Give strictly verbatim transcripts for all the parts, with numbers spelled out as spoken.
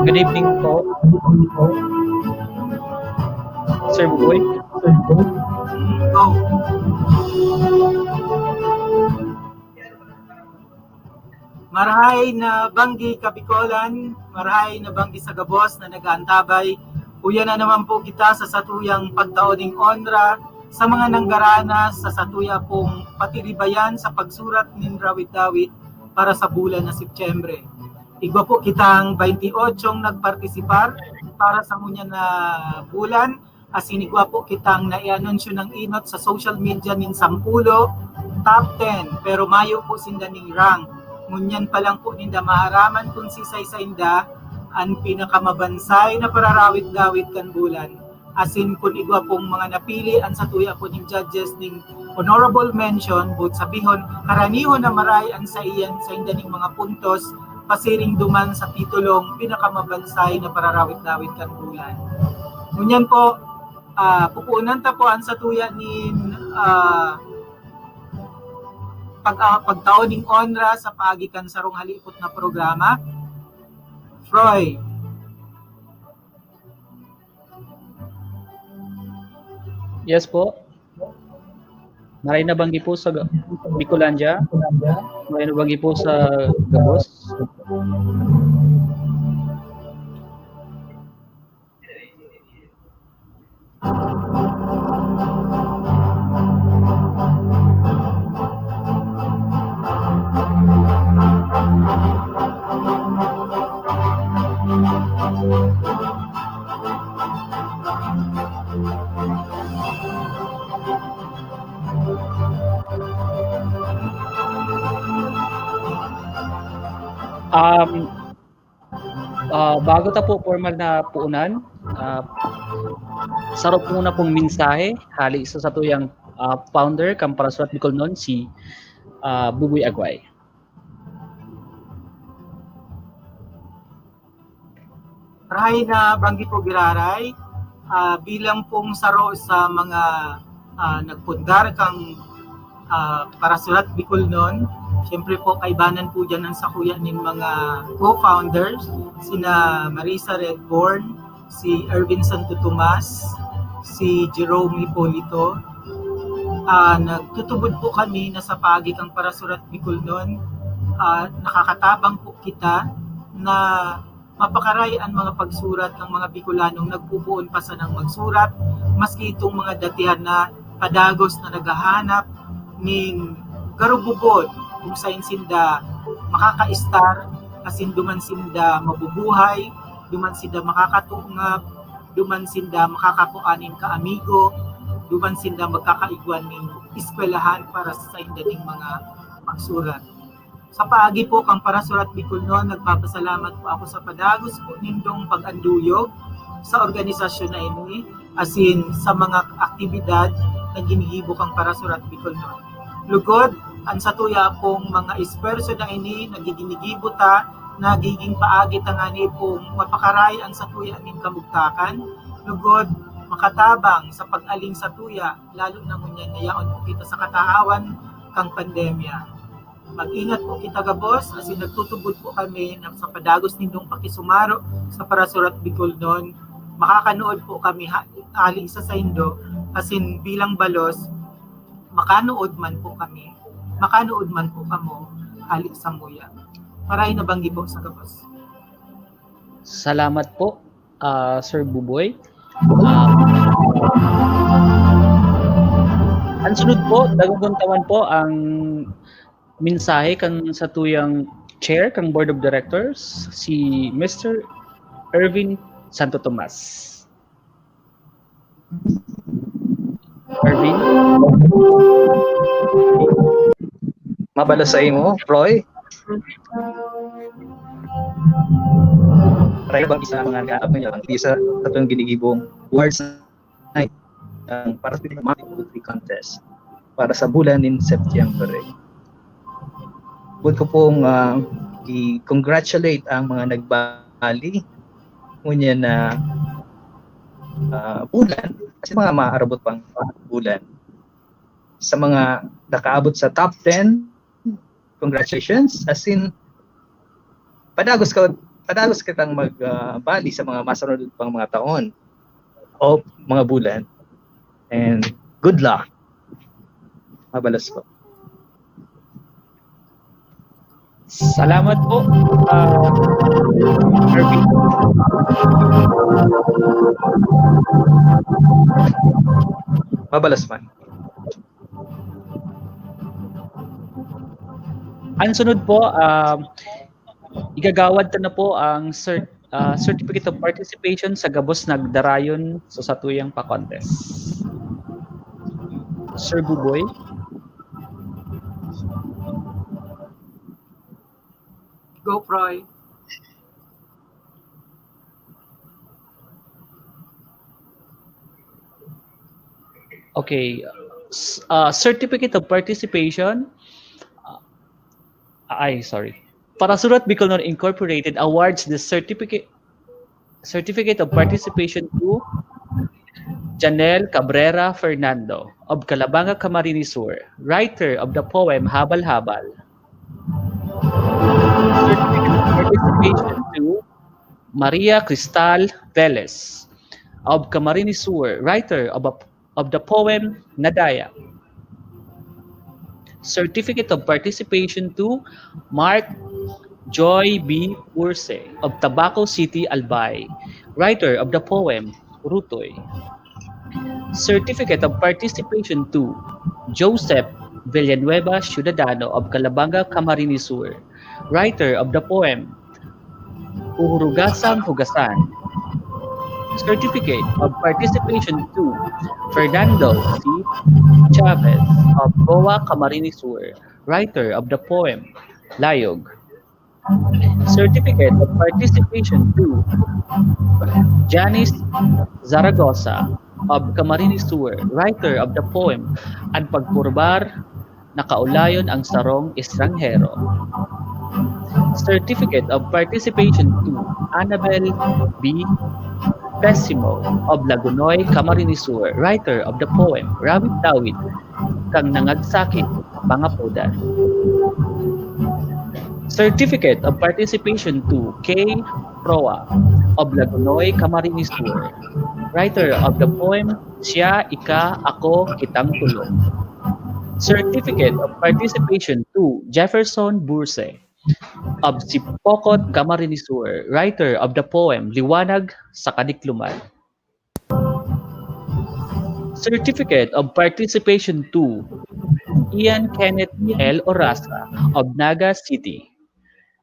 Good evening po, Sir Buboy. Go. Marahay na banggi Kabikolan, marahay na banggi sa gabos na nag-aantabay. Uya na naman po kita sa satuyang pagtao ning onra sa mga nanggarana sa satuya pong patiribayan sa pagsurat nin rawit-dawit para sa bulan na Setyembre. Igwa po kitang twenty-eight ang nagpartisipar para sa ngunyan na bulan. Asin igwa po kitang naianunsyo ng inot sa social media nin sampulo, top ten, pero mayo po sinda ning rank. Ngunyan pa lang po ninda maaraman kung sisay sainda an pinakamabansay na pararawit-dawit kan bulan. Asin kun igwa pong mga napili an satuya po ning judges ning honorable mention, boot sabihon, karanihon na maray an saiyan sainda ning mga puntos pasiring duman sa titulong pinakamabansay na pararawit-dawit kan bulan. Ngunyan po, ah, pupunan ta po an satuya nin, ah, pag, ah, pagtao ning onra sa paagi kan sarong halipot na programa. Froy. Yes po. Maray na banggi po sa Ga- Bicolandia. Maray na banggi po sa gabos. Um, ah, bago ta po formal na puunan, ah, saro po muna pong mensahe hali sa satuyang, ah, founder kan Parasurat Bicolnon, si, ah, Buboy Aguay. Rahay na banggi po giraray, ah, bilang pong saro sa mga, ah, nagpundar kang, ah, Parasurat Bicolnon, siyempre po kaibanan po dyan ang sakuya nin mga co-founders, sina Marisa Redborn, si Erwin Santo Tomas, si Jerome Hipolito. Ah, nagtutubod po kami na sa paagi kang Parasurat Bicolnon, ah, nakakatabang po kita na mapakaray an mga pagsurat kan mga Bicolanong nagpupoon pa sanang magsurat, maski itong mga datihan na padagos na naghahanap nin garububon kung sain sinda makakaistar, asin duman sinda mabubuhay, duman sinda makakatungab, duman sinda makakakua nin kaamigo, duman sinda magkakaigwa nin eskwelahan para sa sainda ding mga magsurat. Sa paagi po kang Parasurat Bicolnon, nagpapasalamat po ako sa padagos po nindong pag-anduyog sa organisasyon na ini, asin sa mga aktibidad na ginigibo kang Parasurat Bicolnon. Lugod, an satuya pong mga esfuerso na ini na giginigibo ta, nagiging paagi ta ngani pong mapakaray an satuya nin kamugtakan. Lugod, makatabang sa pag-aling satuya, lalo na ngunyan na yaon po kita sa kataawan kang pandemya. Mag-ingat po kita gabos, asin nagtutubod po kami na sa padagos nindong pakisumaro sa Parasurat Bicolnon. Makakanood po kami ha, hali sa saindo, asin bilang balos, makanood man po kami, makanood man po kamo hali samuya. Maray na banggi po sa gabos. Salamat po, ah, Sir Buboy. Ah, ang sunod po, dagugon ta man po ang mensahe kan satuyang chair kan Board of Directors, si Mister Erwin Santo Tomas. Erwin? Mabalos sa imo, Froy? Maray na banggi sa mga nag-aabang niya, ang isa sa atong ginigibong awards night, ang para sa Diplomatic Poetry Contest para sa bulan nin September. Buot ko pong, ah, i-congratulate ang mga nagbali ngunyan na, ah, bulan, kasi mga maarabot pang bulan. Sa mga nakaabot sa top ten, congratulations. Asin, padagos ka, padalos kitang magbali sa mga masunod pang mga taon o mga bulan. And good luck. Mabalos po. Salamat po, ah, Sir Vito. Mabalos man. Ang sunod po, ah, igagawad ta na po ang cert-, ah, Certificate of Participation sa gabos nagdarayon sa satuyang pa-contest. Sir Buboy? Go, Proy. Okay. S- uh, certificate of participation. Uh, ay, sorry. Parasurat Bicolnon Incorporated awards the certificate certificate of participation to Janelle Cabrera Fernando of Calabanga, Camarines Sur, writer of the poem Habal-Habal. Certificate of participation to Maria Cristal Velez of Camarines Sur, writer of, a, of the poem Nadaya. Certificate of participation to Mark Joy B. Burse of Tabaco City, Albay, writer of the poem Rutoy. Certificate of participation to Joseph Villanueva Ciudadano of Calabanga, Camarines Sur, writer of the poem Huhurugasang Hugasan. Certificate of participation to Fernando C. Chavez of Goa, Camarines Sur, writer of the poem Layog. Certificate of participation to Janice Zaragoza of Camarines Sur, writer of the poem An Pagpurbar na Kaulayon ang Sarong Estranghero. Certificate of participation to Annabel B. Pesimo of Lagunoy, Camarines Sur, writer of the poem Rawit-Dawit kang Nangagsakit Pangapodan. Certificate of participation to K. Proa of Lagunoy, Camarines Sur, writer of the poem Siya, Ika, Ako, Kitang Tulo. Certificate of participation to Jefferson Burse of Sipocot, Camarines Sur, writer of the poem Liwanag sa Kadikloman. Certificate of participation to Ian Kenneth L. Orasa of Naga City,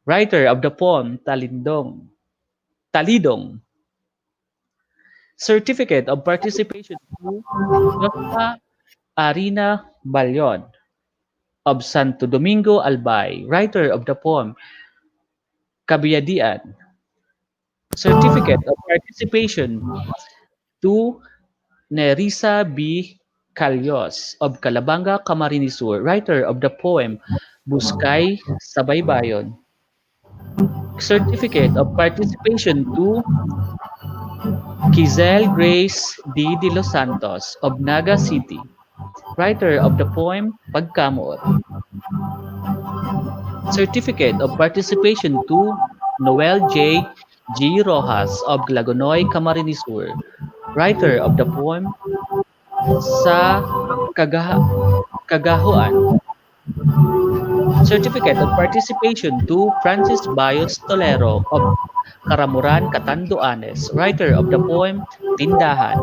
writer of the poem Talindong, Talidong. Certificate of participation to Joshua Arina Balion of Santo Domingo, Albay, writer of the poem Kabiyadian. Certificate of participation to Nerissa B. Calios of Calabanga, Camarines Sur, writer of the poem Buskay sa Baybayon. Certificate of participation to Kizel Grace D. De Los Santos of Naga City, writer of the poem Pagkamoot. Certificate of participation to Noel J. G. Rojas of Glagonoy, Camarines Sur, writer of the poem Sa Kagaha- Kagahoan. Certificate of participation to Francis Bayos Tolero of Caramoran, Catanduanes, writer of the poem Tindahan.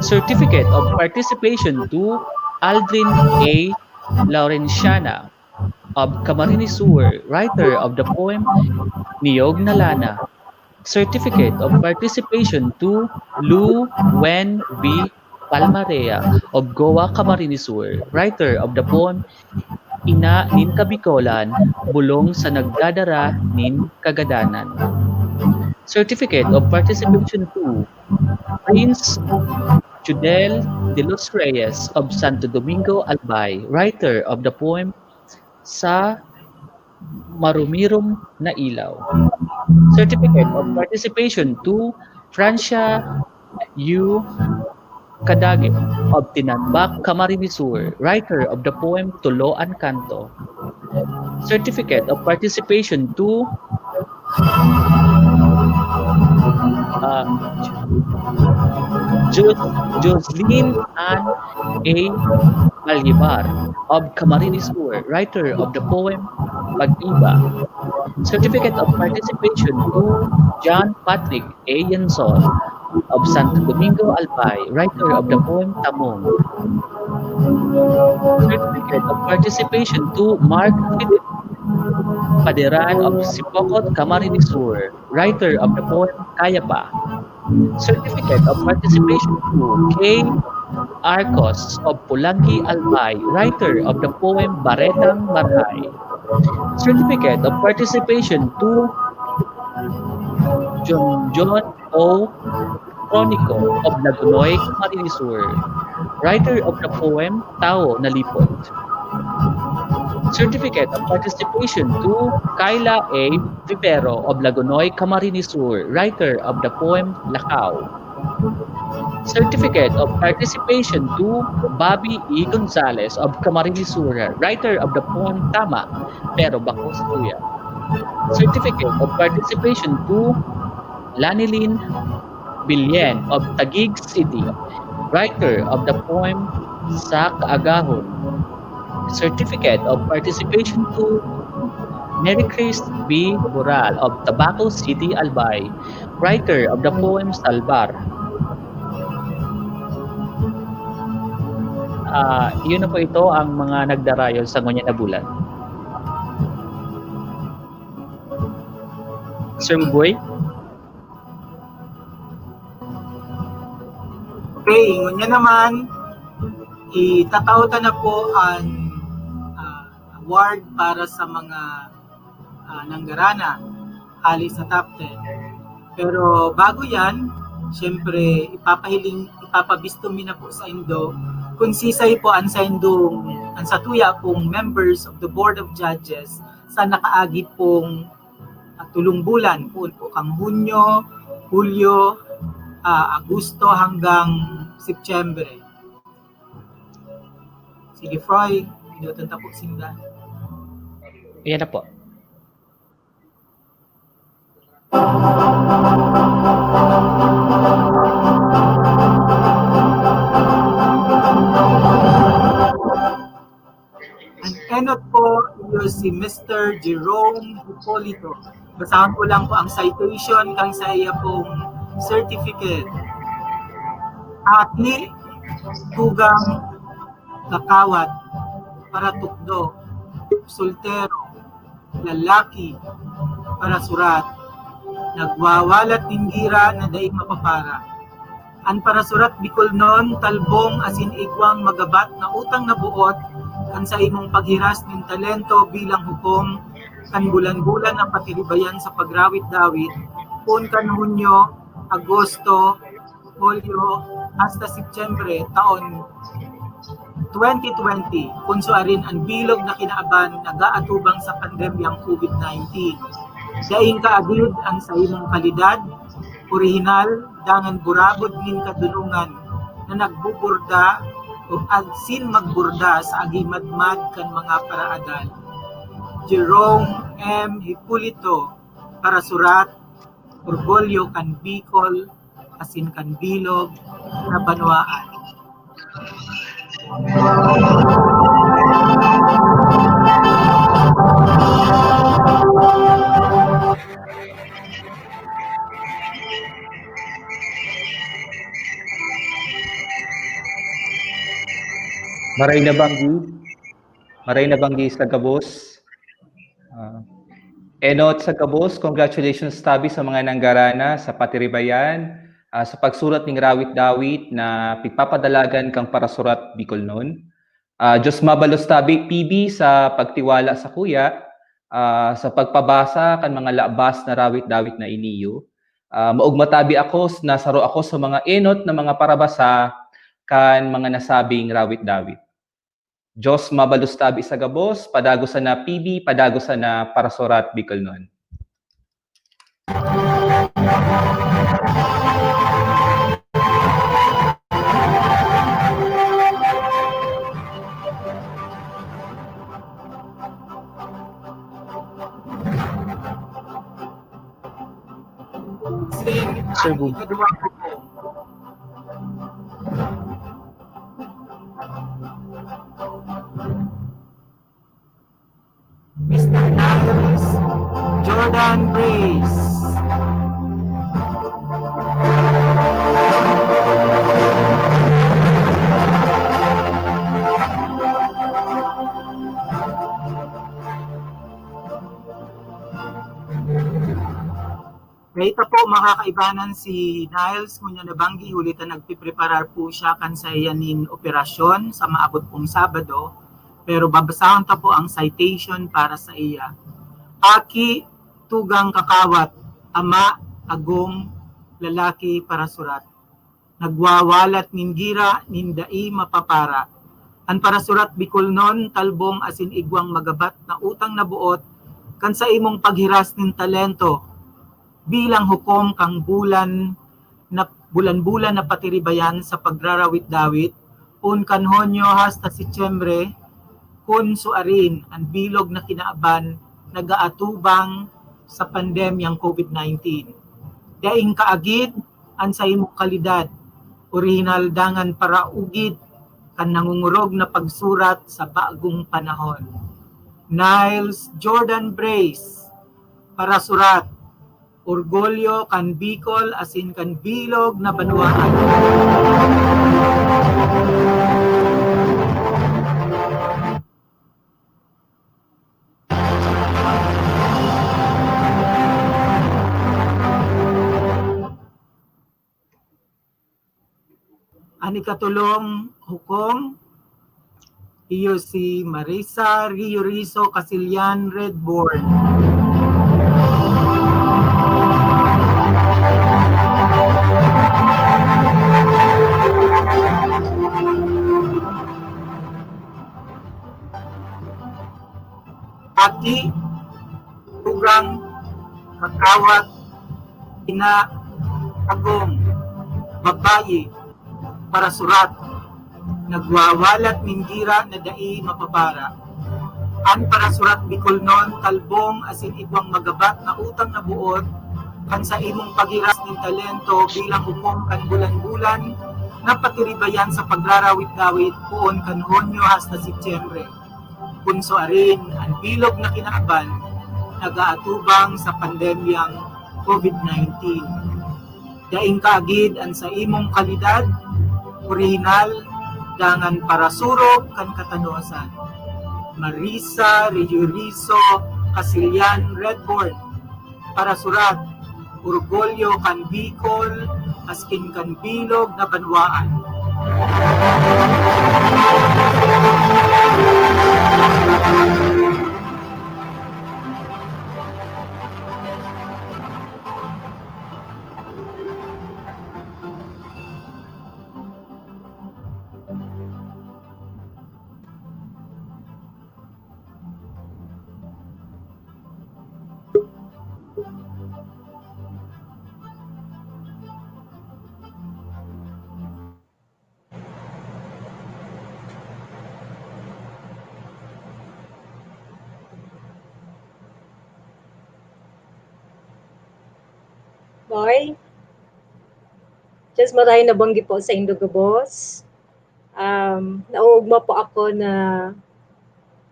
Certificate of participation to Aldrin A. Laurenciana of Camarines Sur, writer of the poem Niyog na Lana. Certificate of participation to Lu Wen V. Palmarea of Goa, Camarines Sur, writer of the poem Ina nin Kabikolan, Bulong sa Nagdadara nin Kagadanan. Certificate of participation to Prince Judel de los Reyes of Santo Domingo, Albay, writer of the poem Sa Marumirom na Ilaw. Certificate of participation to Francia U. Kadagit of Tinanbak, Camarines Sur, writer of the poem Tulo an Kanto. Certificate of participation to Uh, Jos- Jocelyn Ann A. Malyebar of Camarines Sur, writer of the poem Pag-iba. Certificate of participation to John Patrick A. Yansol of Santo Domingo, Albay, writer of the poem Tamong. Certificate of participation to Mark Philip Paderan of Sipocot, Camarines Sur, writer of the poem Kaya Pa. Certificate of participation to K. Arcos of Pulangi, Albay, writer of the poem Baretang Marhay. Certificate of participation to John John O. Cronico of Lagunoy, Camarines Sur, writer of the poem Tao na Lipot. Certificate of participation to Kyla A. Vivero of Lagunoy, Camarines Sur, writer of the poem Lakaw. Certificate of participation to Bobby E. Gonzalez of Camarines Sur, writer of the poem Tama, pero bako si Kuya. Certificate of participation to Lanilin Bilyen of Taguig City, writer of the poem Sa Kaagahon. Certificate of participation to Mary Chris B. Boral of Tabaco City, Albay, writer of the poem Salbar. Ah, yun na po ito ang mga nagdarayon sa ngunyan na bulan. Sir Ugoy? Okay, ngunyan naman, itatao ta na po ang, ah, award para sa mga, ah, nanggarana hali sa top ten. Pero bago yan, siyempre, ipapahiling, ipapabisto mi na po sa indo kung sisay po ang sa indong, ang sa tuya pong members of the Board of Judges sa nakaagi pong, ah, tulong bulan, poon po kang Hunyo, Hulyo, ah, Agosto hanggang Setyembre. Sige, Froy, pinutan ta po sinda. Ayan na po. Ang enot po, iyo si Mister Jerome Hipolito. Basahon ko lang po ang citation kan sa iya pong certificate. Aki, tugang, kakawat, paratukdo, soltero, lalaki, parasurat, nagwawalat nin gira na dai mapapara. An parasurat Bicolnon, talbong asin igwang magabat na utang na boot kan saimong paghiras nin talento bilang hukom kan bulan-bulan na patiribayan sa pagrawit-dawit, poon kan Hunyo, Agosto, Hulyo, hasta Setyembre taon twenty twenty, kun suarin an bilog na kinaaban nag-aatubang sa pandemyang COVID nineteen. Daing kaagid an saimong kalidad, orihinal, dangan burabod nin kadunongan na nagbuburda o asin magburda sa agimadmad kan mga paraadal. Jerome M. Hipolito, parasurat, Orgulyo kan Bicol, asin kan bilog na banwaan. Maray na banggi, maray na banggi sa gabos. Ah, enot sa gabos, congratulations tabi sa mga nanggarana sa patiribayan, ah, sa pagsurat ning rawit-dawit na pigpapadalagan kan Parasurat Bicolnon. Ah, Diyos mabalos tabi, P B, sa pagtiwala sa kuya, ah, sa pagpabasa kan mga labas na rawit-dawit na iniyo. Ah, maogma tabi ako s-, na saro ako sa mga enot na mga parabasa kan mga nasabing rawit-dawit. Diyos mabalos tabi sa gabos, padagosan na P B, padagosan na Parasurat Bicolnon. Cebu. Mister Niles Jordan Brace. Dai ta po makakaibanan si Niles, ngunyan nabanggi, huli ta nagpipreparar po siya kan saiya nin operasyon sa maabot pong Sabado. Pero babasahon ta po ang citation para sa iya. Aki, tugang kakawat, ama, agom, lalaki, parasurat. Nagwawalat nin gira nin dai mapapara. An parasurat Bikolnon, talbong asin igwang magabat na utang na boot kan saimong paghiras nin talento bilang hukom kan bulan na, bulan-bulan na patiribayan sa pagrarawit-dawit, poon kan Hunyo hasta Setyembre, kun suarin an bilog na kinaaban nag-aatubang sa pandemyang COVID nineteen. Daing kaagid an saimong kalidad, orihinal dangan paraugid kan nangungurog na pagsurat sa bagong panahon. Niles Jordan Brace, parasurat, orgulyo kan Bicol asin kan bilog na banwaan. An ikatolong hukom, iyo si Marisa Riorizo Casilian Redborn. Aki, tugang, kakawat, ina, agom, babayi, parasurat, nagwawalat nin gira na dai mapapara. An parasurat Bikolnon, talbong asin igwang magabat na utang na boot kan saimong paghiras nin talento bilang hukom kan bulan-bulan na patiribayan sa pagrarawit-dawit poon kan Hunyo hasta Setyembre. Kun suarin, an bilog na kinaaban nag-aatubang sa pandemyang COVID nineteen. Daing kaagid an saimong kalidad, orihinal, dangan parasurog kan katanosan. Marisa Riorizo Casilian Redborn, parasurat, orgulyo kan Bicol, askin kan bilog na banwaan. Boy? Just maray nabanggi po sa indo gabos. Um, nauugma po ako na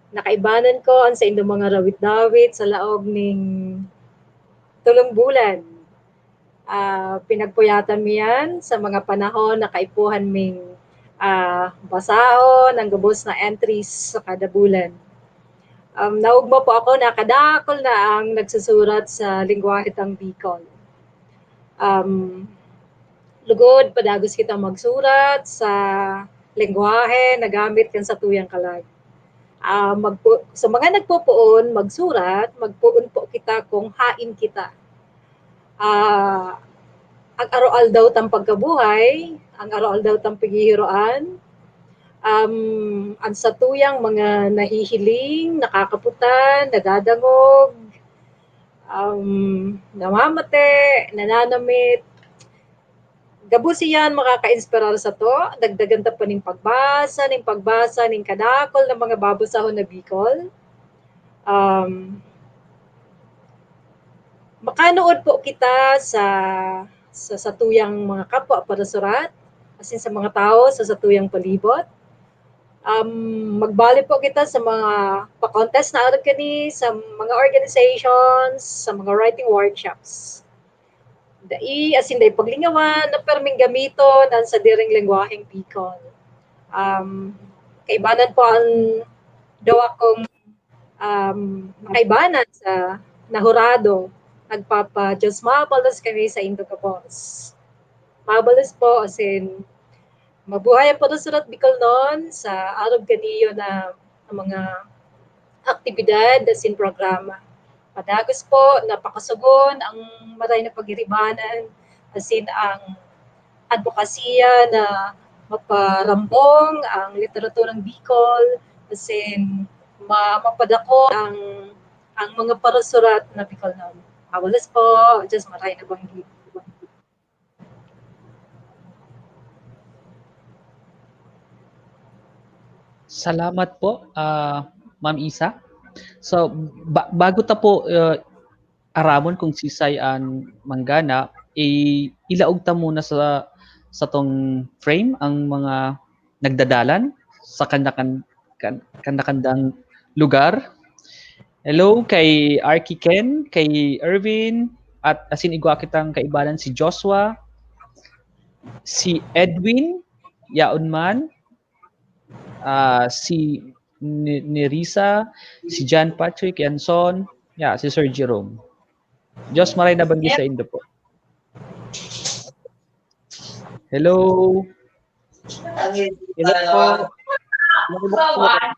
nakaibanan ko an saindo mga rawit-dawit sa laog ning tolong bulan. Ah, pinagpuyatan mi yan sa mga panahon na kaipuhan ming, ah, basahon ang gabos na entries sa kada bulan. Um, naugma po ako na kadakol na ang nagsusurat sa lengwahe tang Bicol. Um, lugod, padagos kita magsurat sa lengwahe na gamit kan satuyang kalag. Ah, magpo-, sa mga nagpopoon magsurat, magpoon po kita kung hain kita. Ah, ang aroaldaw tang pagkabuhay, ang aroaldaw tang paghihiroan, um, ang satuyang mga nahihiling, nakakaputan, nadadangog, um, namamate, nananamit, gabos iyan makaka-inspirar sato. Dagdagan ta pa nin pagbasa, nin pagbasa, nin kadakol na mga babasahon na Bicol. Um, Pakanood po kita sa, sa satuyang mga kapwa parasurat, asin sa mga tao sa satuyang palibot. Um, magbale po kita sa mga pa-contest na arog kani, sa mga organizations, sa mga writing workshops. Dai, asin dai paglingawan, na perming gamiton an sadiring lengwaheng Bicol. Um, kaibanan po ang dawa kong, um, kaibanan sa nahurado, nagpapa-Diyos mabalos kami sa indo gabos. Mabalos po, asin mabuhay ang parasurat Bicolnon sa arog kaniyo na, na mga aktibidad asin programa. Padagos po na pakasogon ang maray na pagiribanan asin ang adbokasiya na maparambong ang literaturang Bicol asin ma-, mapadako ang, ang mga parasurat na Bicolnon. Mabalos po, Diyos maray na banggi. Salamat po, ah, Ma'am Isa. So, ba- bago ta po, ah, aramon kung sisay an manggana, i- ilaog ta muna sa satong frame ang mga nagdadalan sa kanda-kan- kan- kanda-kandang lugar. Hello kay Arky Ken, kay Erwin, at asin igwa kitang kaibanan si Joshua, si Edwin, yaon man, ah, si Ni- Nerissa, si John Patrick Yanson, ya, si Sir Jerome. Diyos maray na banggi sa indo po. Hello. Hello po.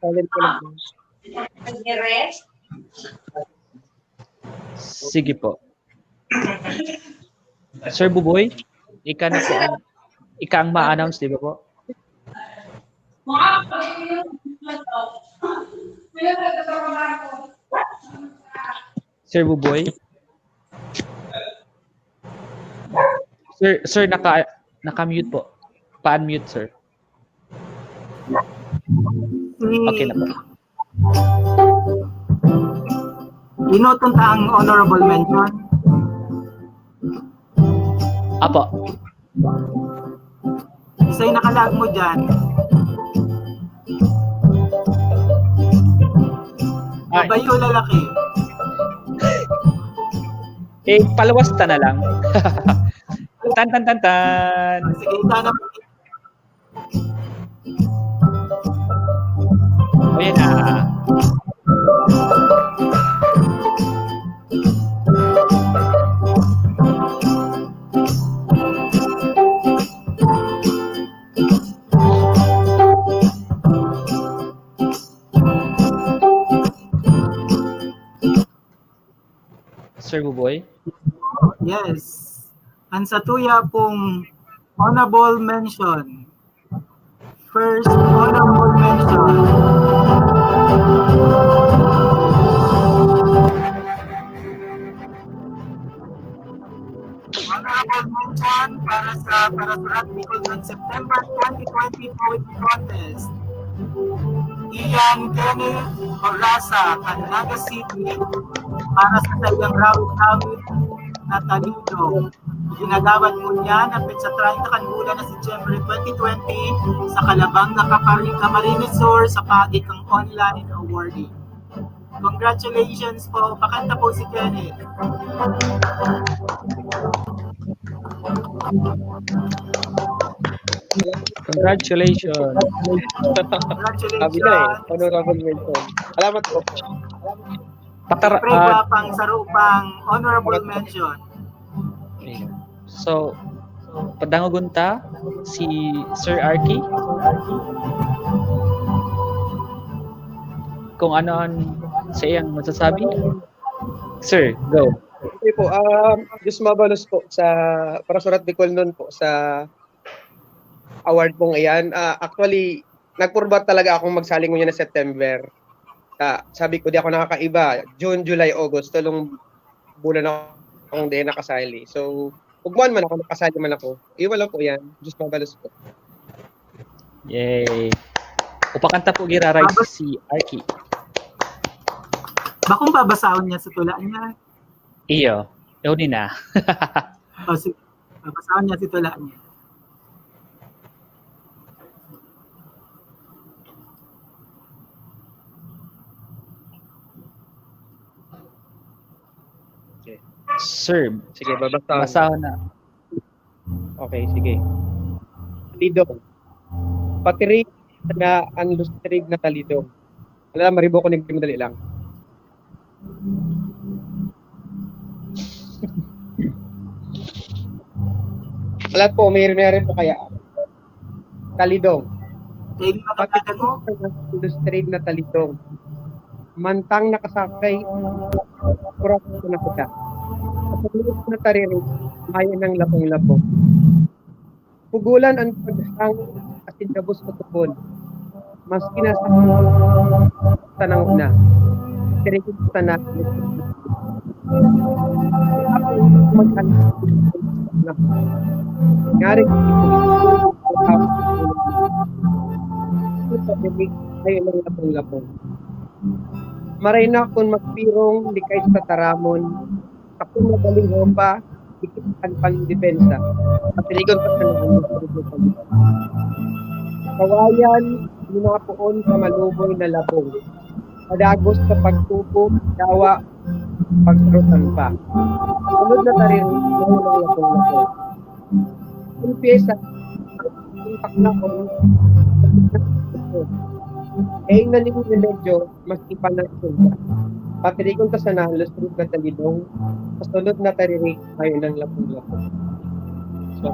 Silent po lang po. Sige po. Sir Buboy, ika na po ang, ika ang ma-announce, di ba po? Sir Buboy? Sir, sir, naka, naka-mute po. Pa-unmute, sir. Okay na po. Inoton ta ang honorable mention. Apo. Isa'y nakalag mo dyan. Ay. Babae o lalaki? Eh, paluwas ta na lang. Tan, tan, tan, tan. Sige, ika na. Ayan na. Sir Buboy? Yes. Ang satuya pong honorable mention. First honorable mention. Honorable mention para sa Parasurat Bicol ng September twenty twenty Poetry Contest. Ian Kenneth Orasa, kan Naga City, para sa saiyang rawit-rawit na Talido. Ginagawad ngunyan na petsa treinta kan bulan na Setyembre twenty twenty sa Calabanga, Capari-, Camarines Sur sa paagi kan online awarding. Congratulations po. Pakanta po si Kenneth. Congratulations. Congratulations. Sabi na eh, honorable mention. Salamat po. Pakara- Pre, ah, gwapang sarupang honorable mention. Ayun. So, padangogon ta si Sir Arky. Kung ano ang sa iyang masasabi. Sir, go. Okay po. Um, Diyos mabalos po sa Parasurat Bicolnon po sa award pong iyan. Ah, actually, nagpurba talaga akong magsali ngunyan na September. Ah, sabi ko, di ako nakakaiba. June, July, August, tulong bulan akong di nakasali. So, ugman man ako, nakasali man ako. Iwan lang po yan. Diyos mabalos po. Yay. Upakanta po giraray si Arky. Bakong babasahon niya sa tula niya. Iyo. Yun na. O, sige. Basahon niya si tula niya. Sir, Sige, babasahon. Basahon na. Okay, sige. Talidong. Patirig na ang lustrig na talidong. Alam, maribo ko, nagmadali lang. Alam po, may meron po kaya. Talidong. Tingin mo na Pati po sa industriya na talidong. Mantang nakasakay, kurap na kita. Sa pagluwas na taririg, mayo ng lapong-lapong. Pugulan ang paghang asin gabos ko tubod. Maski nasa tanang na, tiririg sa na. Ngari, sa tubig ay ng lapong-lapong. Maray na kun magpirong, likay sa tataramon, kapag magaling pa, dikit ang pangdepensa. Patirigon pa sa mga kawayan, minapoon sa maluboy na labong. Padagos sa pagtubo, dawa, pagsarutan pa. Sunod na taririg, may mga lapong-lapong. Kumpiyesa, ang taknakon, eh, na medyo mas ipanakon ka. Patirigon ka sana, lustrig na talidong, sa sunod na taririg, ay ng lapong-lapong. So,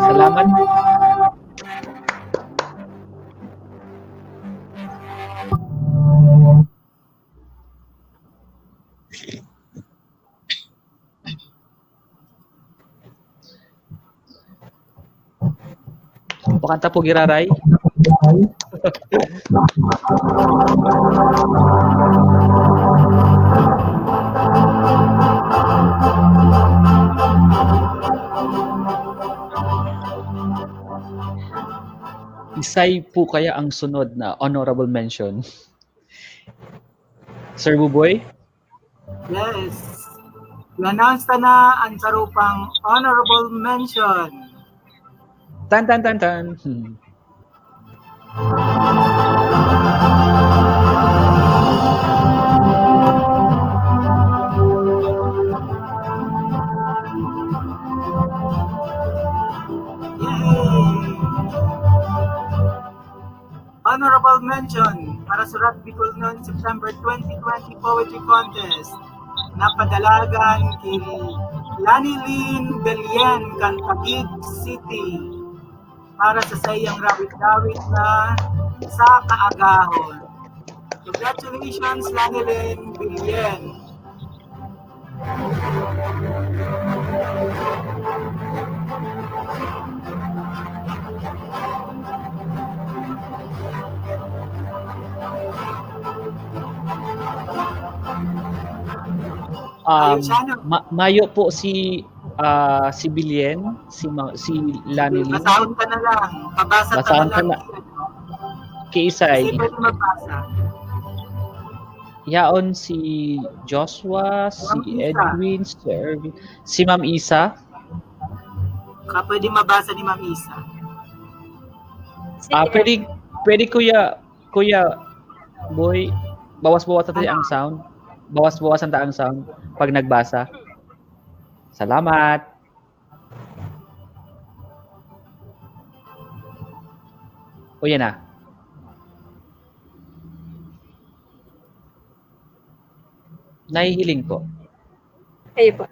Salamat. Pakanta po giraray. Isay po kaya ang sunod na honorable mention? Sir Buboy? Yes. I-announce ta na ang sarupang honorable mention. Tan, tan, tan, tan. Hmm. Yay! Honorable mention para sa Rat Bicolnon September twenty twenty Poetry Contest na padalagan ki Lani Lynn Belien kan Taguig City para sa saiyang rawit-rawit na Sa Kaagahon. Congratulations, Lani Lynn Belien. Um, ma- mayo po si ah, si Bilien, si Ma- si Lani Lynn. Basahon ka na lang. Pabasa ka na Basahon ka lang. na. Kiisay. Kasi pwede magbasa. Yaon si Joshua, si Ma'am Isa. Edwin, si Erwin, si Ma'am Isa. Ka pwede mabasa ni Ma'am Isa. Ah, pwede, pwede kuya, kuya boy, bawas-bawasan ta ang sound. Bawas-bawasan ta ang sound pag nagbasa. Salamat. O yan na. Nahihiling po. Kayo po.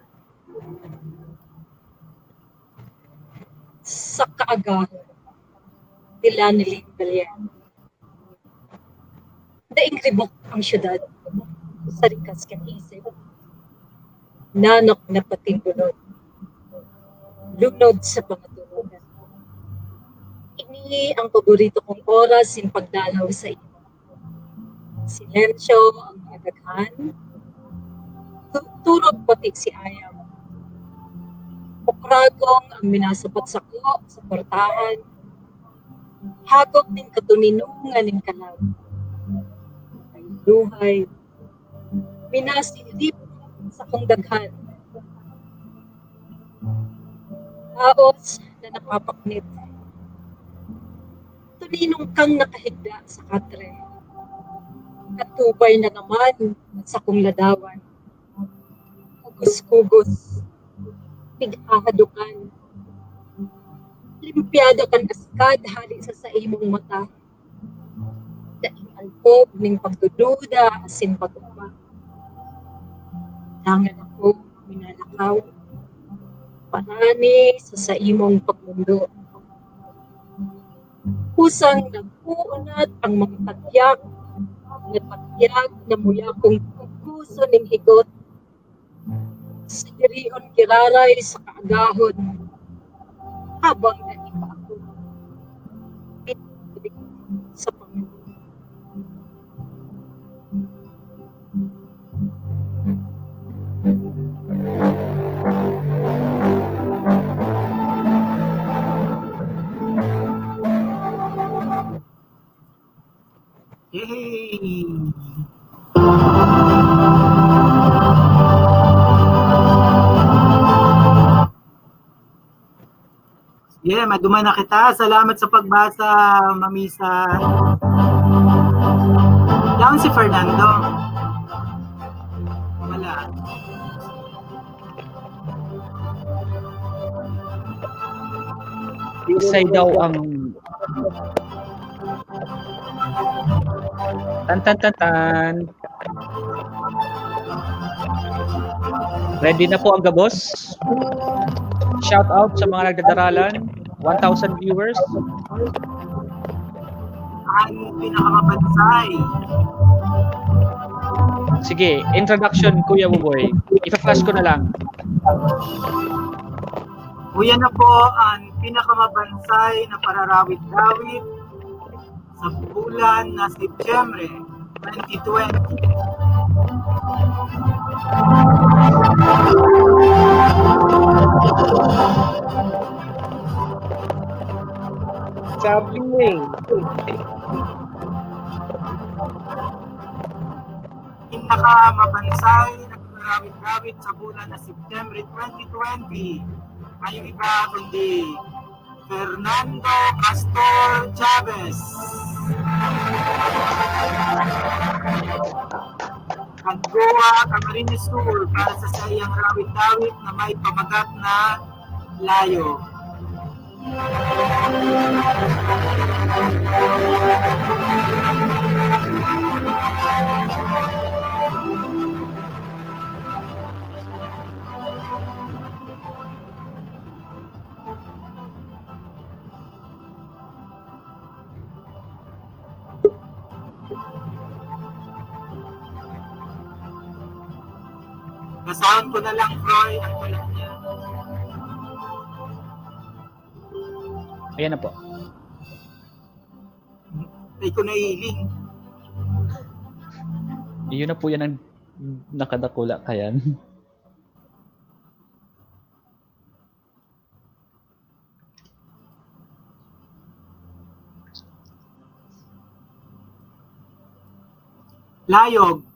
Sa kaagahan, dila ni Lynn Belien. Daing ribok ang syudad sa rikas kan isip. Nanak na patimbunod. Lunod sa pangatulogan. Ini ang paborito kong oras sin pagdalaw sa imo. Silensyo ang kadaghan. Tu- turog pati si Ayam. Pukragong ang minasapat sako sa portahan. Hagop nin katoninongan nin kalag. buhay, minasilip sa kong daghan. Taos na napapaknit. Tuninong kang nakahigda sa katre. Katubay na naman sa kong ladawan. Kugos-kugos. Pighahadokan. Limpyado kan askad hali sa saimong mata. Daing alpog ning pagdududa asin pag-uba. Dangan ako minalakaw. Parani sa saimong pagmundo. Kusang nag-uunat ang mga tagyag, mga tagyag na muya kong kukuso ning higot. Sigirion giraray sa kaagahon, habang naiba ako sa pangulong. Yay! Yeah, maduman na kita. Salamat sa pagbasa, Mamisa. Down si Fernando. Wala. Isay daw ang tan, tan, tan, tan. Ready na po ang gabos. Shout out sa mga nagdadaralan. One thousand viewers. Ang pinakamabansay. Sige, introduction, Kuya Buboy. Ipa-flash ko na lang. Kuya na po ang pinakamabansay na pararawit-rawit sa bulan na Setyembre twenty twenty. Sabi mo eh. Pinakamabansay na pararawit-rawit sa bulan na Setyembre twenty twenty. Ay yung iba kundi Fernando Castor Chavez. Nagguwa ang Camarines Sur para sa saiyang rawit-rawit na may pamagat na Layo. Basahon ko na lang, Froy, ang tanong niya. Ayan na po. Ay ko nailing. Iyon na po yan ang nakadakula kayan. Layog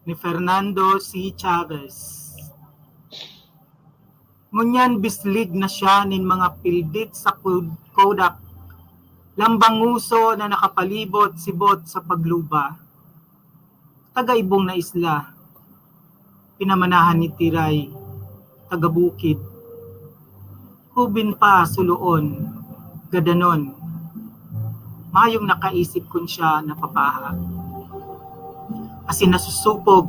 ni Fernando C. Chavez. Ngunyan bislig na siya nin mga pildit sa Kod-, Kodak, lambang nguso na nakapalibot-sibot sa pagluba. Taga-ibong na isla, pinamanahan ni Tiray, taga-bukid. Hubin pa suloon, gadanon. Mayong nakaisip kun siya napapaha. Asin nasusupog,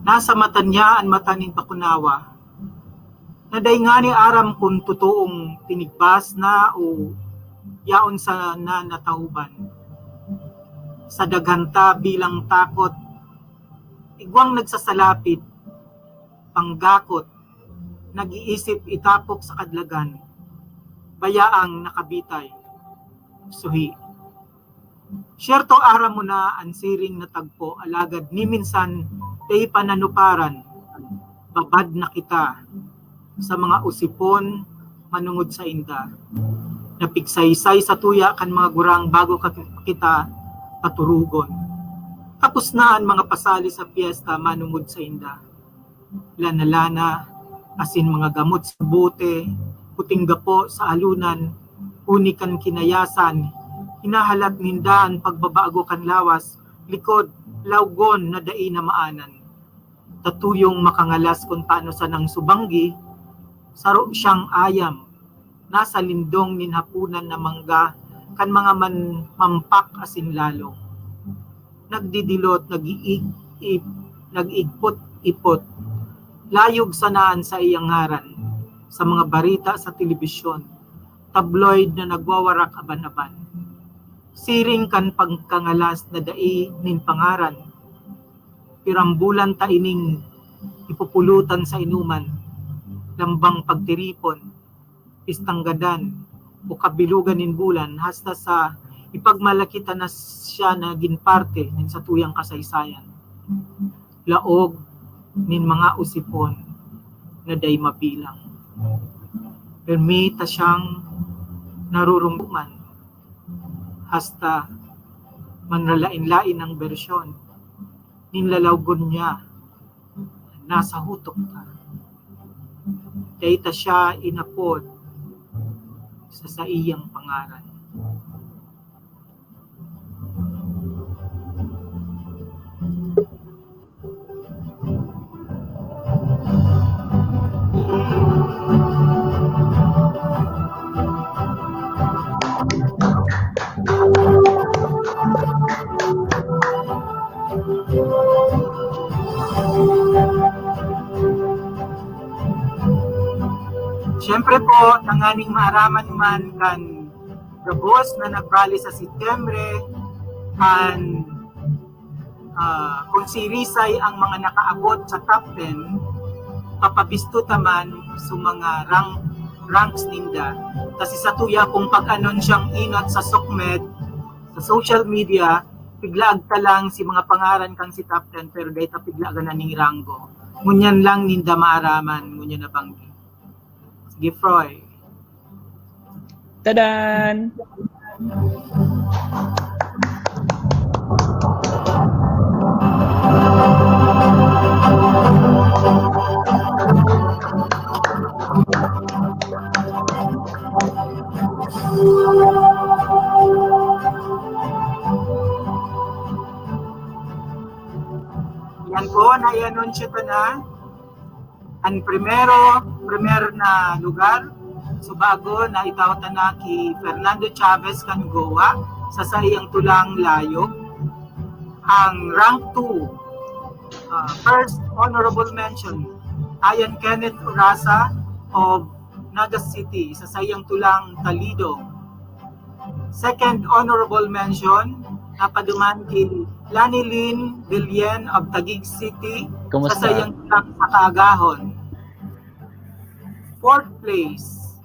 nasa mata niya an mata nin pakunawa, na dai ngani aram kun totoong tinigbas na o yaon sana natauban. Sa daghan ta bilang takot, igwang nagsasalapit, panggakot, nag-iisip itapok sa kadlagan, bayaang nakabitay, suhi. Siyerto, aram mo na an siring na tagpo, alagad ni minsan dai pa nanuparan, babad na kita sa mga usipon manungod sainda. Napigsaysay sa tuya kan mga gurang bago ka kita paturugon. Tapos na an mga pasali sa pyesta manongod sainda. Lana-lana, asin mga gamot sa bote, puting gapo sa alonan, huni kan kinayasan, hinahalat ninda an pagbabago kan lawas, likod, lawgon na dai na maanan. Ta tuyong makangalas kun tano sanang subanggi, saro siyang ayam, nasa lindong nin haponan na mangga kan mga man-, mampak asin lalong. Nagdidilot, nag-iig-, ip-, nag-igpot-ipot. Layog sana an saiyang ngaran sa mga bareta sa telebisyon, tabloid na nagwawarak aban-aban. Siring kan pagkangalas na dai nin pangaran, pirambulan ta ining ipupulutan sa inuman, lambang pagtiripon, pistang gadan, o kabilugan nin bulan, hasta sa ipagmalaki ta na siya nagin parte nin satuyang kasaysayan. Laog nin mga osipon na dai mabilang. Permi ta siyang narurumbuman, hasta manralain-lain ang bersyon nin lalawgon niya nasa hutok ta. Dai ta siya inapod sa saiyang pangaran. Siyempre po, tanganing maaraman man kan gabos na nagrally sa Setyembre, an, ah, kung sirisay ang mga nakaabot sa top ten, papabisto ta man sa mga rank, ranks ninda. Kasi sa tuya, kung pag-anon siyang inot sa SOCMED, sa social media, piglaag ta lang si mga pangaran kan si top ten, pero dai ta piglagan na ning ranggo. Ngunyan lang ninda maaraman, ngunyan na banggi. Sige, Froy. Tadan! Yan po, nai-anunsyo ko na. Ang primero, primer na lugar, subago na itao ta na ki Fernando Chavez kan Goa sa saiyang tulang layog. Ang rank two, ah, first honorable mention, Ayan Kenneth Urasa of Naga City sa saiyang tulang Talido. Second honorable mention, napaduman ki Lani Lynn Villen of Taguig City, kumusta? Sa saiyang tulang sa kaagahon. Fourth place,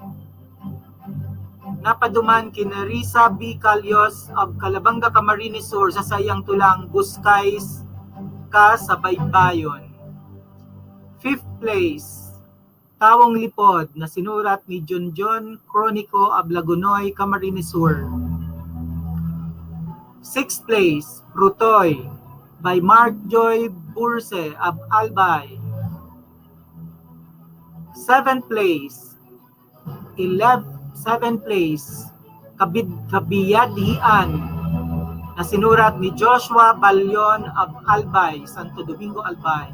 napaduman ki Nerissa B Calios of Calabanga, Camarines Sur, sa saiyang tulang Buskay ka sa Baybayon. Fifth place, Tawong Lipod, na sinurat ni Junjun Cronico of Lagonoy, Camarines Sur. Sixth place, Brutoy, by Mark Joy Burse of Albay. Seventh place, eleven, seventh place, Kabid-, Kabiyadhian, na sinurat ni Joshua Balion of Albay, Santo Domingo, Albay.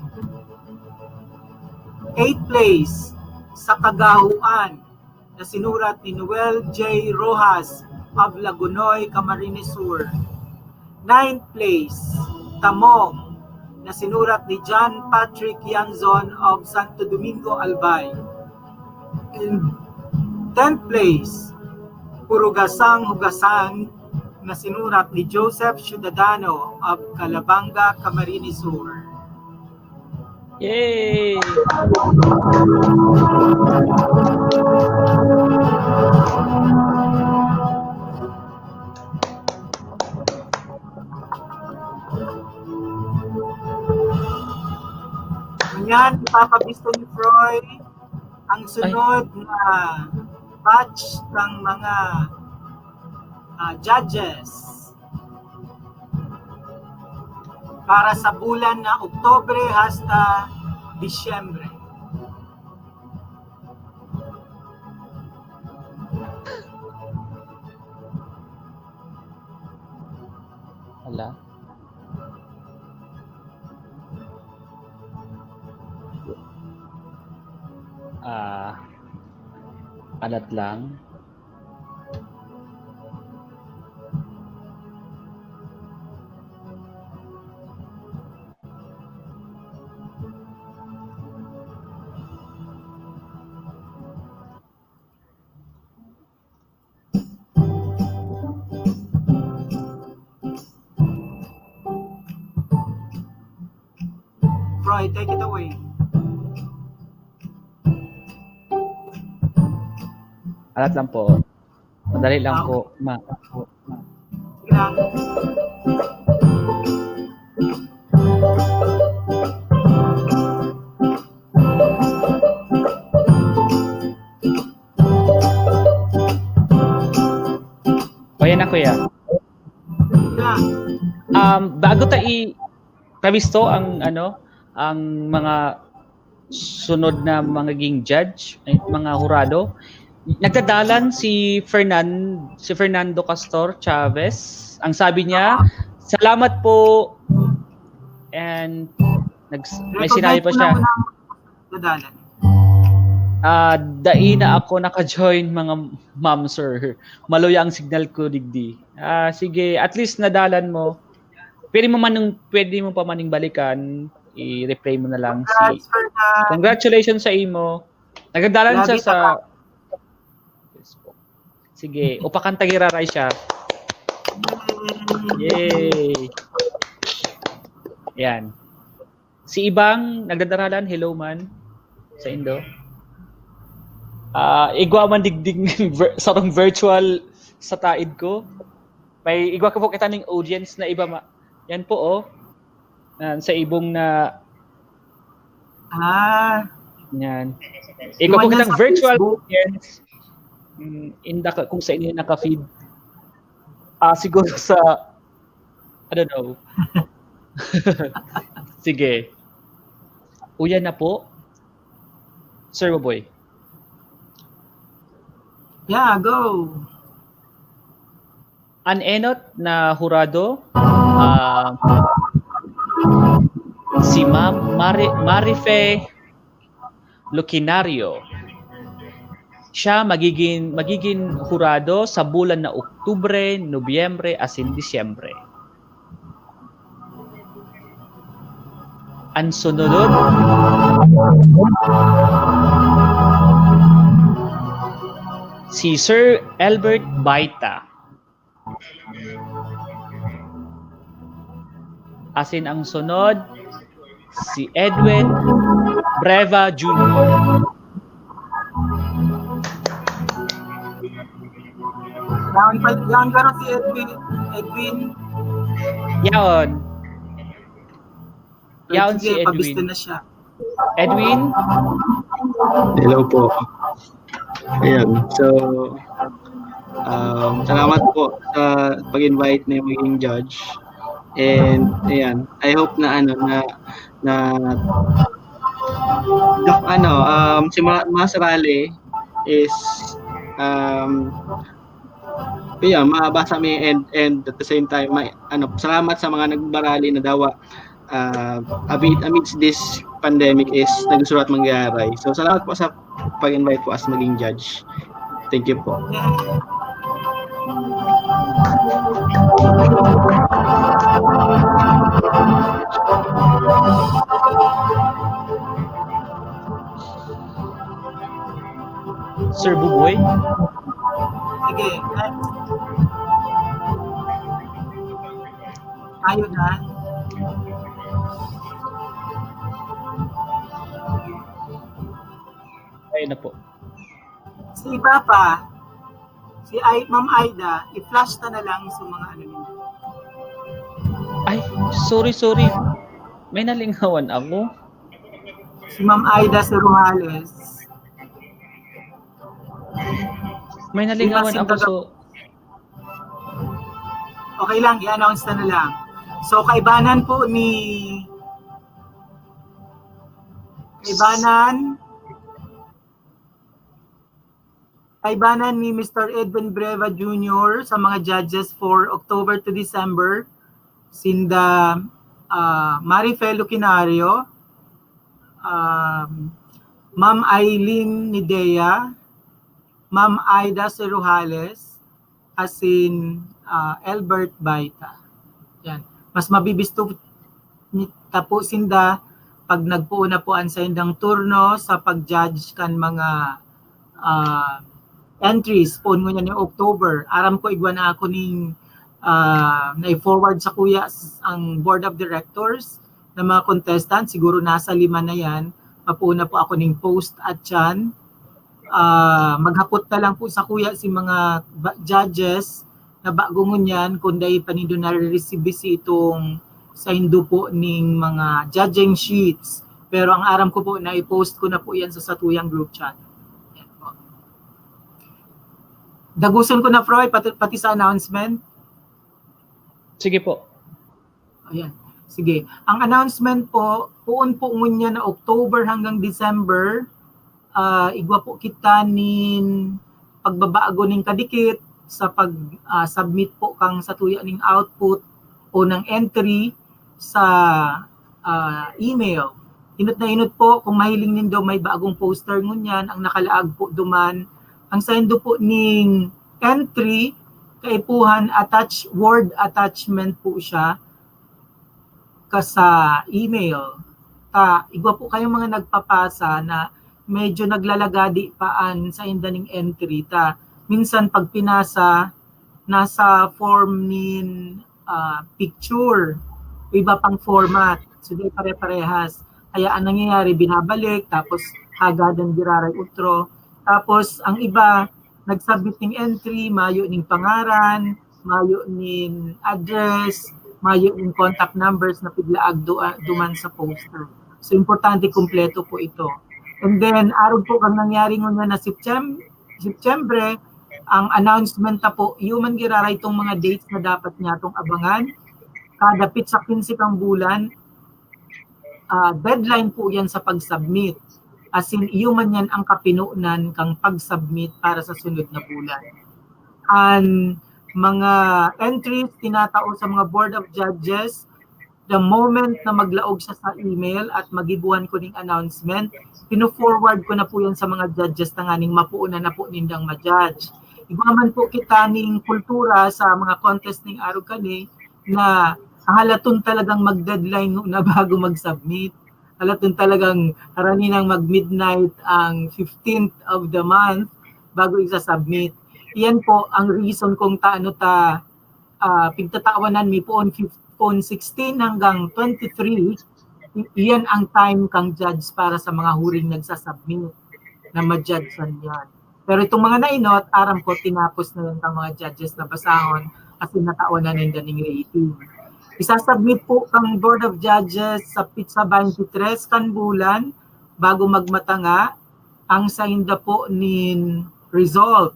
Eighth place, Sa Kagahuan, na sinurat ni Noel J Rojas of Lagonoy, Camarines Sur. Ninth place, Tamong, na sinurat ni John Patrick Yanzon of Santo Domingo, Albay. And tenth place, Purugasang Hugasan, na sinurat ni Joseph Ciudadano of Calabanga, Camarines Sur. Yay! Ngunyan, ipapabisto ni Froy ang sunod na batch ng mga, ah, judges. Para sa bulan na Oktubre hasta Disyembre. Hala. Ah, alat lang. Troy, take it away. Alat lang po. Madali lang Ah, po. Ma Sige lang. O yan na, kuya. Sige lang. Um, bago ta i kabisto ang ano, ang mga sunod na magiging judge, ay, mga hurado, nagdadalan si Fernan, si Fernando Castor Chavez. Ang sabi niya, "Salamat po." And nags- may sinabi pa siya, Nadalan. "Ah, dai na ako naka-join, mga ma'am, sir. Maluya ang signal ko digdi." Ah, sige, at least nadalan mo. Pwede mo man, pwede mo pa maning balikan, i-replay mo na lang si. Congrats, Fernan. Congratulations sa imo. Nagdadalan siya Grabe sa ka. Facebook. Sige, upakan ta giraray siya. Yay! Yan. Si Ibang nagdadaralan, hello man sa indo. Ah, igwa man digdig vir- sarong virtual sa taid ko. May igwa ko po kita ning audience na iba ma- Yan po, oh. Yan, sa ibong na Ah, yan. Igwa Iwan po yan kitang sa virtual Facebook. Audience. Mm, inda ka, kung sa inyo naka-feed. Ah, siguro sa, I don't know. Sige. Uyan na po. Sir Boboy. Yeah, go. An enot na hurado, ah, si Ma'am Mari- Marife Lucinario. Siya magiging, magiging hurado sa bulan na Oktubre, Nobyembre, asin Disyembre. An sunod, si Sir Albert Baita. Asin ang sunod, si Edwin Breva Junior. Yan, yan garo si Edwin. Edwin. Yaon. Yaon si Sige, Edwin. Pabista na siya. Edwin? Hello po. Ayan. So, um, salamat po sa pag-invite na maging judge. And ayan, I hope na ano na na ano um si Ma- Mas Rally is um yeah, mabasa mi and and at the same time may ano salamat sa mga nagbarali na dawa uh, amid, amidst this pandemic is nagsurat mangyayari. So salamat po sa pag-invite po as maging judge. Thank you po. Sir Buboy? Sige. Ayun na. Ayun na po. Si Papa, si Ay, Ma'am Aida, i-flash ta na lang sa mga ano ninyo. Ay, sorry, sorry. May nalingawan ako. Si Ma'am Aida, si Rojales. May nalingawan Di ba, ako, so Okay lang, i-announce na na lang. So, kaibanan po ni, kaibanan, kaibanan ni Mister Edwin Breva Junior sa mga judges for October to December, sinda, ah, Marifel Lucinario, um, Ma'am Eileen Nidea, Ma'am Aida Cerujales, asin, ah, Elbert Baita. Yan. Mas mabibisto ni-, ta po sinda pag nagpoon na po an saindang turno sa pag-judge kan mga, ah, entries poon ngunyan ning October. Aram ko igwa na ako ning, ah, nai-forward sakuya s-, ang board of directors na mga contestant, siguro nasa lima na yan. Mapoon na po ako ning post at yan. Ah, maghapot na lang po sakuya si mga ba-, judges na bago ngunyan kung dai pa nindo nare-receive si itong saindo po ning mga judging sheets. Pero ang aram ko po na i-post ko na po yan sa satuyang group chat. Yan po. Daguson ko na, Froy, pati, pati sa announcement. Sige po. Ayan. Sige. Ang announcement po, poon po ngunyan na October hanggang December, ah, igwa po kita nin pagbabago nin kadikit sa pag, ah, submit po kang satuya ning output o ng entry sa, ah, email. Inot na inot po, kung mahiling nindo may bagong poster ngunyan, ang nakalaag po duman, ang saindo po ning entry, kaipuhan, attach, Word attachment po siya ka sa email. Ta, igwa po kayong mga nagpapasa na medyo naglalagadi pa an sainda ning entry. Ta, minsan pag pinasa, nasa form nin, ah, picture o iba pang format. So, di pare-parehas. Kaya ang nangyayari, binabalik, tapos hagadan giraray utro. Tapos, ang iba, nag-submit ning entry, mayo ning pangaran, mayo nin address, mayo ning contact numbers na piglaag do-, ah, duman sa poster. So, importante, kumpleto po ito. And then, arog po kang nangyari ngunyan na Septem-, September, ang announcement na po, iyo man giraray itong mga dates na dapat niya itong abangan. Kadapit sa quince kang bulan, ah, deadline po yan sa pag-submit. As in, iyo man yan ang kapinonan kang pag-submit para sa sunod na bulan. Ang mga entries tinatao sa mga Board of Judges, the moment na maglaog siya sa email at magibuhan ko ning announcement, pino-forward ko na po yan sa mga judges tanganing mapuunan na po nindang ma-judge. Igwa man po kita ning kultura sa mga contest ning arog kani na halaton talagang mag-deadline na bago mag-submit. Halaton talagang harani nang mag-midnight ang fifteenth of the month bago isa-submit. Iyan po ang reason kung taano ta, ah, pigtatawanan mi poon fif-, poon sixteen hanggang twenty-three, i-, iyan ang time kang judge para sa mga huring nagsasubmit na ma-judge yan. Pero itong mga nainot, aram ko, tinapos na yan ng mga judges na basahon kasi nataon na ninda ning rating. Isasubmit po kang Board of Judges sa pitsa twenty-three kan bulan bago magmatanga ang sainda po nin result.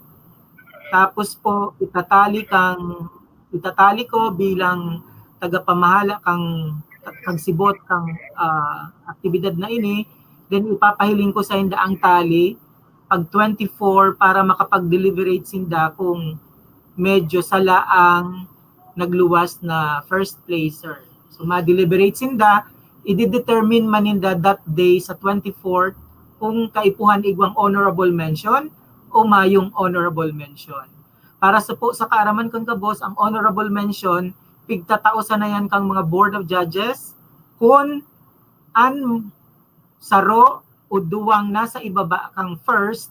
Tapos po, itatali kang, itatali ko bilang tagapamahala kang, kang sibot kang, ah, aktibidad na ini, then ipapahiling ko sainda ang tali pag twenty-four para makapag-deliberate sinda kung medyo sala ang nagluwas na first placer. So, ma-deliberate sinda, i-determine man ninda that day sa twenty-fourth kung kaipuhan igwang honorable mention o mayong honorable mention. Para sa po sa kaaraman kang gabos, ang honorable mention, pigtatao sana yan kang mga Board of Judges kun an saro o duwang nasa ibaba kang first,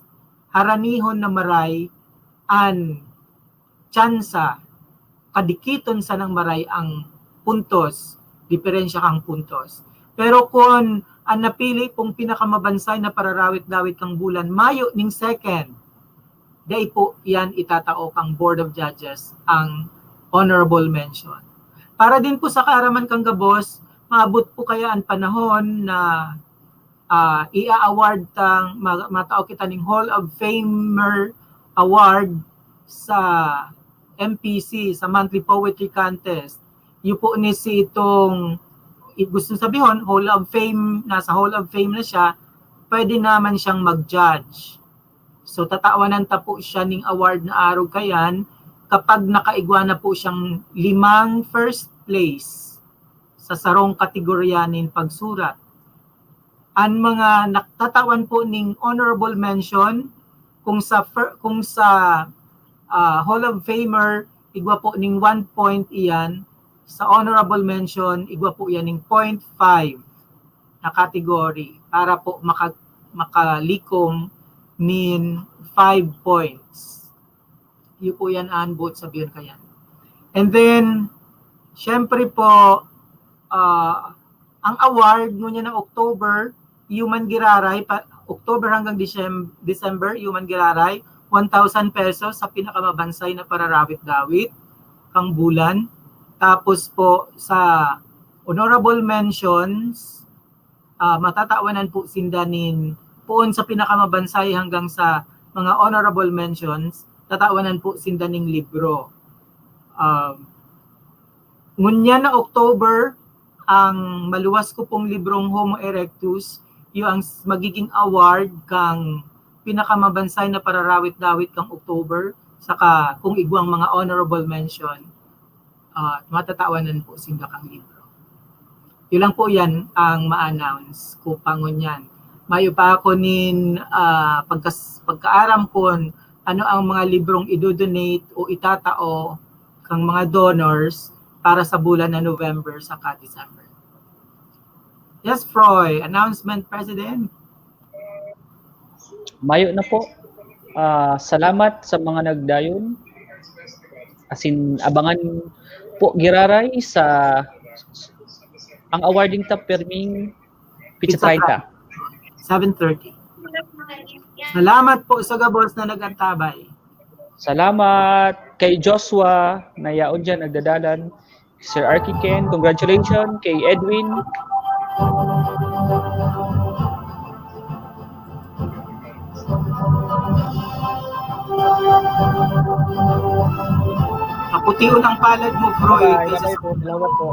haranihon na maray an tsansa, kadikiton sanang maray ang puntos, diferensya kang puntos. Pero kun an napili pong pinakamabansay na pararawit-dawit kang bulan, mayo ning second, dai po yan itatao kang Board of Judges ang honorable mention. Para din po sa kaaraman kang gabos, maabot po kaya ang panahon na, ah, i-award tang, ma-, matao kita ning Hall of Famer Award sa M P C, sa monthly poetry contest. Iyo po ni si itong, i-, gusto sabihon, Hall of Fame, nasa Hall of Fame na siya, pwede naman siyang mag-judge. So, tatawanan ta po siya ning award na arog kayan kapag nakaigwa na po siyang limang first place sa sarong kategorya nin pagsurat. An mga natatawan po ning honorable mention, kung sa fir-, kung sa, ah, Hall of Famer, igwa po ning one point iyan, sa honorable mention, igwa po iyan ning point five na category para po maka-, makalikom nin five points. Iyo po yan an boot sabihon kayan. And then, syempre po, ah, ang award ngunyan na October, iyo man giraray, pa, October hanggang Decem-, December, iyo man giraray, one thousand pesos sa pinakamabansay na pararawit-dawit kang bulan. Tapos po sa honorable mentions, ah, matatawanan po sinda nin, poon sa pinakamabansay hanggang sa mga honorable mentions, tatawanan po sinda ning libro. Um, ngunyan na October, ang maluwas ko pong librong Homo Erectus, iyo ang s-, magiging award kang pinakamabansay na pararawit-dawit kang October, saka kung igwang mga honorable mention, ah, matatawanan po sinda kang libro. Yun lang po yan ang ma-announce ko pa ngunyan. Mayo pa ako nin, ah, pagkas-, pagkaaram kun ano ang mga librong idodonate o itatao kang mga donors para sa bulan na November saka December. Yes, Froy, announcement, President. Mayo na po. Ah, salamat sa mga nagdayon. Asin, abangan po giraray sa ang awarding ta perming pitsa treinta. Seven thirty. Salamat po sa gabos na nag-antabay. Salamat kay Joshua na yaon dyan nagdadalan. Sir Arky Ken, congratulations kay Edwin. Kapution ang palad mo, Froy. Bye, bye po. Salamat po.